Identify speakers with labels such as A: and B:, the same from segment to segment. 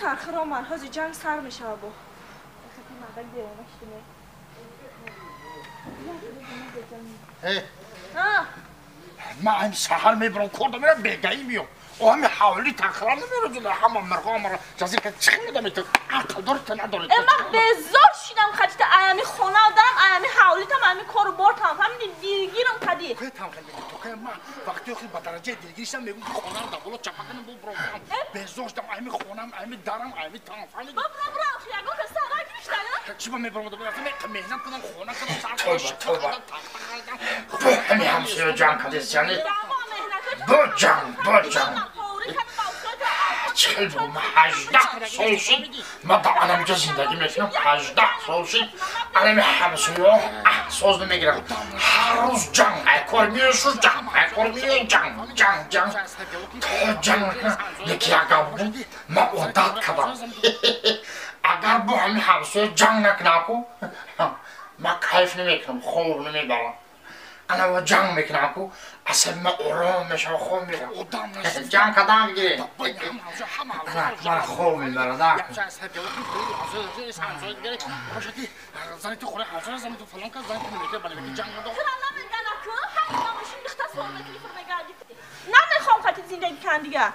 A: Сархироман, ҳозир ҷанг сар мешава бо. Мардак девона шудем.
B: Ман саҳар мебарам, кор дамерам, бегаӣ меём. О ҳами ҳавли тахра намерозуда, ҳама мирғо ҳамаро ҷазир кард. Чӣ медами ту? Ақл дори ту надори?
A: Ман безор шидам хадита, аями хона дам, аями ҳавлитам, аями кору бортам. Фаҳмиди, дилгирам кади.
B: Куя там хел мегӯ? То кая ман вақти охир ба дараҷаи дилгирӣ шидам, мегӯм ки хонаро дар боло чапа кунам, бубурам. Безор шидам, аями хонам, аями дарам, аями там. Фаҳмиди?
A: Бубура, бура, охир ягон кас сара гирифта,
B: Чӣ ба мебарам? Меҳнат кунам, хона кунам, сар
C: Тавба, тавба. Ҳами ҳамсоя ҷанг кардест, яъне? Бо ҷанг, бо ҷанг. Чӣ хел бу? Ман 18 сол шуд, ман дар анамиҷа зиндагӣ мекунам, 18 сол шуд, анами ҳамсояҳо соз намегирам. Ҳар рӯз ҷанг, ай кор меёшу ҷанг, ай кор меёй ҷанг, ҷанг, ҷанг. То ҷанг накунам, яки як гап буд, ман одат кардам. Агар бо ҳами ҳамсоя ҷанг накунам-ку, ман кайф намекунам, хоб намебарам. Ана во ҷанг мекунам-ку, асаби ман ором мешава, хоб мерам. Ҷанг кадан бигирем. Мана хоб мебарад.
A: Намехоҳам хати зиндагӣ кан дига.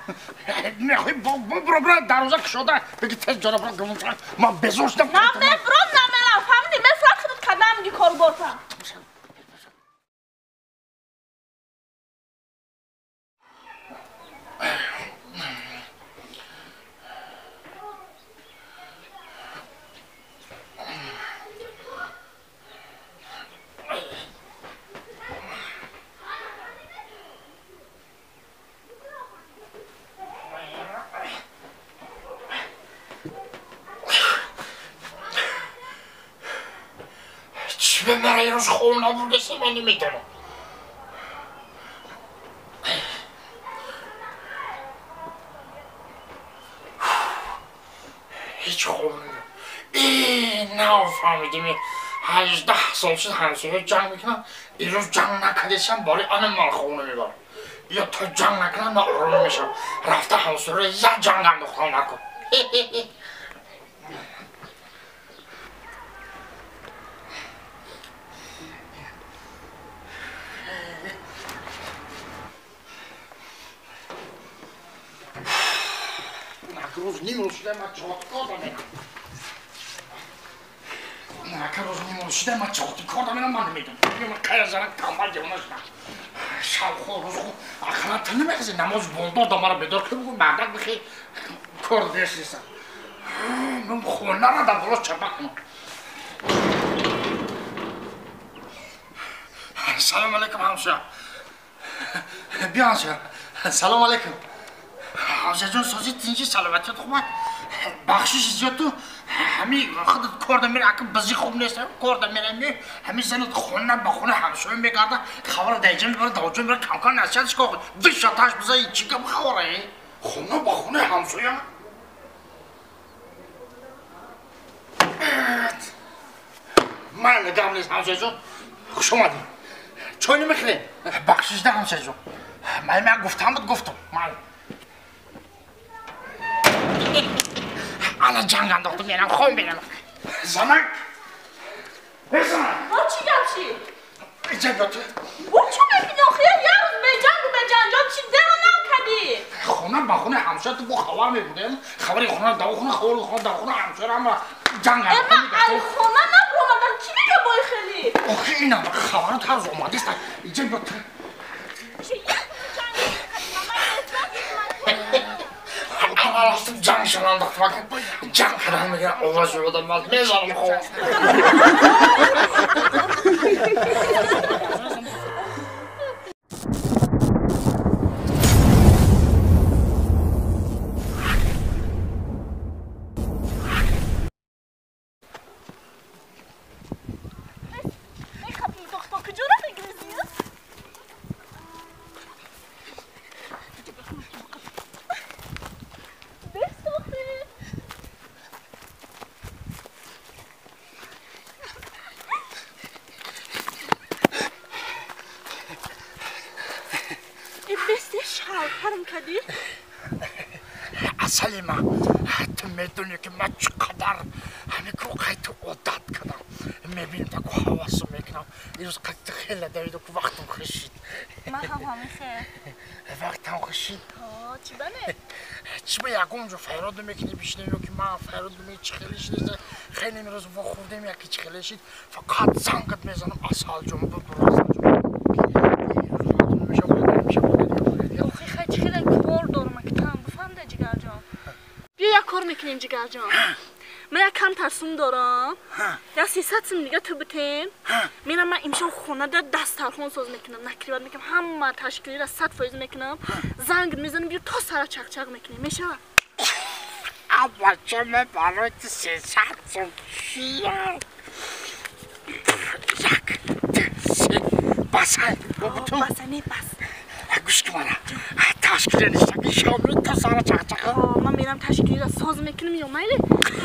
B: Мехоҳӣ бубуро, бура, дарвоза кушода, бигӣ тез ҷора бура, ман безор шудам.
A: Намебурам, намерам, фаҳмидӣ? Мефурам худат кадам миги кору бортам.
B: Чӣ мара ирӯз хоб набурдеста, ман намедонам. Ҳеҷ хоб намебарам. Нав фаҳмидим, 18 сол шуд ҳамсоя ҷанг мекунам, ирӯз ҷанг накардесам, бори ана ман хоб намебарам. Ё то ҷанг накунам, ман ором намешавам. Рафта ҳамсояро як ҷанг андохтам накун. Рӯз нимрӯз шуда ман чоткор дамерам. Ака рӯз нимрӯз шуда ман чоткор дамерам, ман намедонам. Ман кая занак тамбал девона шудам. Шабхо рӯзхо ақалан ту намехези, намоз бондор да маро бедор кун, бигӯ мардак бихе кор дешнестам. Ман хонаро дар боло чапа кунам. Салом алейкум, ҳамсоя. Биё ҳамсоя. Салом алейкум. Ҳамсояҷон, сози тинҷи, саломатият хуб аст? Бахшиши зиёд ту ҳами худат кор дамера, ака бизи хуб нест, кор дамера ми ҳами занат хона ба хона ҳамсоя мегарда, хабара даиҷа мебара, давҷа мебара, камкам насиҳатш кор. Ду шаташ биза, чӣ гап хабара? Хона ба хона ҳамсоя? Ман гап нест, ҳамсояҷон. Хуш омадӣ. Чой намехӯрем? Бахшиш да, ҳамсояҷон. Ман як гуфтам буд, гуфтам. Ман ана ҷанг андохтам, мерам, хоб мерам. Занак! Занак!
A: Бо чӣ гап ши?
B: Иҷа биё ту.
A: Бо чӣ мебинӣ охир? Як рӯз беҷангу беҷанҷол чӣ деро нам кадӣ?
B: Хона ба хонаи ҳамсоя ту бо хабар мебудем. Хабари хона дар хона, хабари хона дар хона ҳамсоя ҳама ҷанг
A: андохтам. Ман ай хона набуромадам, чӣ мега бой хелӣ?
B: Охир инам хабарот ҳар рӯз омадист. Иҷа биё ту. Аввал ҷанг шавам андохтам, ҷанг кардам, мегӯям овоз ёдам омад, мезанам хоб.
C: Асали ман, ту медонӣ ки ман чӣ қадар ҳамин ку қайти одат кардам. Мебинам таку ҳавасу мекунам. Ирӯз қайти хеле давиду ку вақтам хушид.
A: Ман ҳам ҳамин хел.
C: Вақтам хушид.
A: Ҳо, чӣ бане?
C: Чӣ ба ягон ҷо файрод мекунӣ бишнем ё ки ман файрод мекунӣ чӣ хеле шид? Хеле имрӯз вохӯрдем яки чӣ хеле шид. Фақат зангат мезанам Асалҷон бубур Асалҷон.
A: Охи хай чӣ хеле кор дорам ки там буфаҳмда ҷигарҷон. Биё як кор мекунем ҷигарҷон. Ман як кам тарсум дорам. Як 300 сум дига ту битем. Мерам ман имшаб хонада дастархон соз мекунам, накриват мекунам, ҳама ташкилиро 100% мекунам. Занг мезанам, биё то сара чақчақ мекунем. Мешавад?
C: Бача ман барои ту 300 сум чия? Як, ду, се, басай, бобуту.
A: Баса не бас.
C: Гӯш кун мана. Ташкил ништаки шомӣ то сара чақчақа.
A: Ман мерам ташкилиро соз мекунам ё майли?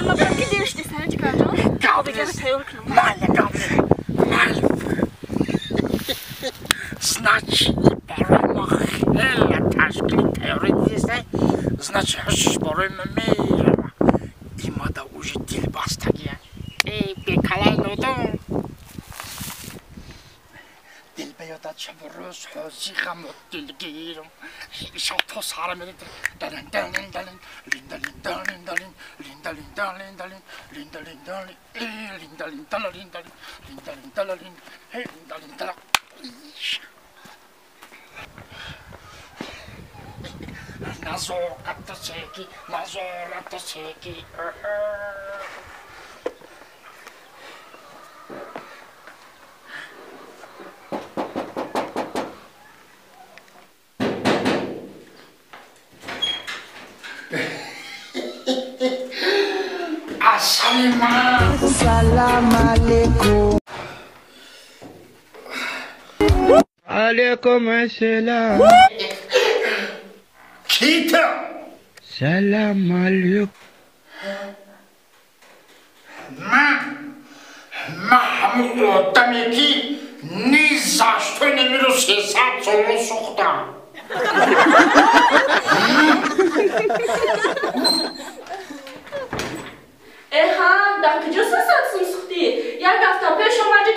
A: Ман барам ки дериш десана ҷигарҷон. Обигара тайёр кунам.
C: Майли, гапли. Майли. Значит, барои ма хеле ташкили тайёрӣ дидестай. Значит, ҳушш барои ма мерава. Имада уже дилбастагия. Эй, бекалай нодон. Дил ба ёдат шабу рӯз ҳозиғаму дилгирам. Ишо то сара мерем. Далин далин далин линда линда линда лин линда линда линда лин линда линда лин линда линда линда лин линда линда лин линда линда. Назорат секи, назорат секи.
D: Salam alaikum. Alaikum assalam.
C: Kita.
D: Salam alaikum.
C: Ман ҳамун одаме ки ни за что немиру 300 соло сӯхтам.
A: Эҳа, дар куҷо 300 сум сӯхтӣ? Як ҳафта пеш омади